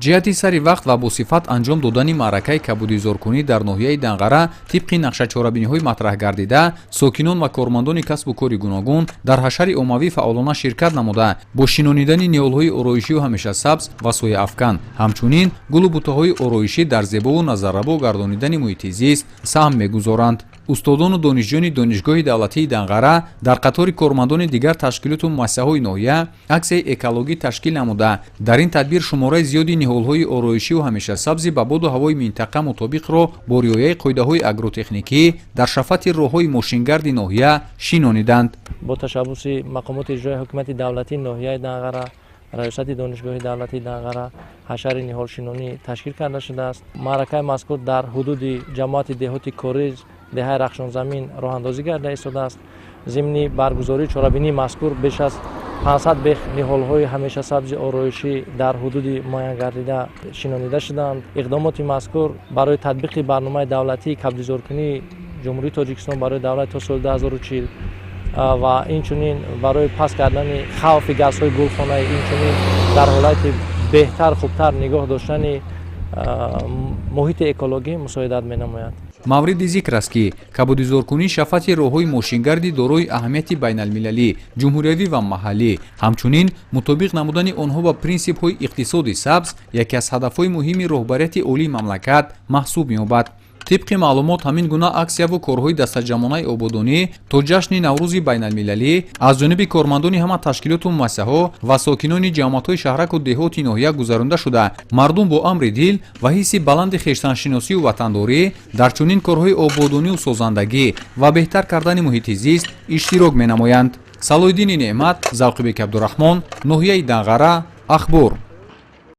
Ҷиҳати сари вақт ва босифат анҷом додани маъракаи кабудизоркунӣ дар ноҳияи Данғара тибқи нақшачорабиниҳои матраҳ гардида, сокинон ва кормандони касбу кори гуногун дар ҳашари оммавӣ фаъолона ширкат намуда, бо шинонидани ниҳолҳои ороишию ҳамешасабз ва сояафкан, ҳамчунин гулу бутаҳои ороишӣ дар зебову назаррабо гардонидани муҳити зист саҳм мегузоранд. Устодону донишҷӯёни Донишгоҳи давлатии Данғара дар қатори кормандони дигар ташкилоту муассисаҳои ноҳия аксияи экологӣ ташкил намуда, дар ин тадбир шумораи зиёди ниҳолҳои ороишиву ҳамешасабзи ба боду ҳавои минтақа мутобиқро бо риояи қоидаҳои агротехникӣ дар шафати роҳҳои мошингарди ноҳия шинониданд. Бо ташаббуси мақомоти иҷроияи ҳукумати давлатии ноҳияи Данғара, раёсати Донишгоҳи давлатии Данғара ҳашари ниҳолшинонӣ ташкил карда шудааст. Маъракаи мазкур дар ҳудуди ҷамоати деҳоти Кориз, деҳаи Рахшонзамин роҳандозӣ карда истодааст. Зимни баргузории чорабинии мазкур беш аз 500 бех ниҳолҳои ҳамешасабзи ороишӣ дар ҳудуди муайянгардида шинонида шуданд. Иқдомоти мазкур барои татбиқи барномаи давлатии кабудизоркунии Ҷумҳурии Тоҷикистон барои давлат то соли 2040 ва инчунин барои паст кардани хавфи газҳои гулхонаӣ, инчунин дар ҳолати беҳтар, хубтар нигоҳ доштани муҳити экологӣ мусоидат менамояд. Мавриди зикр аст, ки кабудизоркунии шафати роҳҳои мошингарди дорои аҳамияти байналмилалӣ, ҷумҳуриявӣ ва маҳаллӣ, ҳамчунин мутобиқ намудани онҳо ба принсипҳои иқтисоди сабз яке аз ҳадафҳои муҳими роҳбарияти олии мамлакат маҳсуб меёбад. Тибқи маълумот, ҳамин гуна аксияву корҳои дастаҷамъонаи ободонӣ то ҷашни Наврӯзи байналмилалӣ аз ҷониби кормандони ҳама ташкилоту муассисаҳо ва сокинони ҷамоатҳои шаҳраку деҳоти ноҳия гузаронда шуда, мардум бо амри дил ва ҳисси баланди хештаншиносию ватандорӣ дар чунин корҳои ободонию созандагӣ ва беҳтар кардани муҳити зист иштирок менамоянд. Салоҳиддини Неъмат, Завқибек Абдураҳмон, ноҳияи Данғара, Ахбор.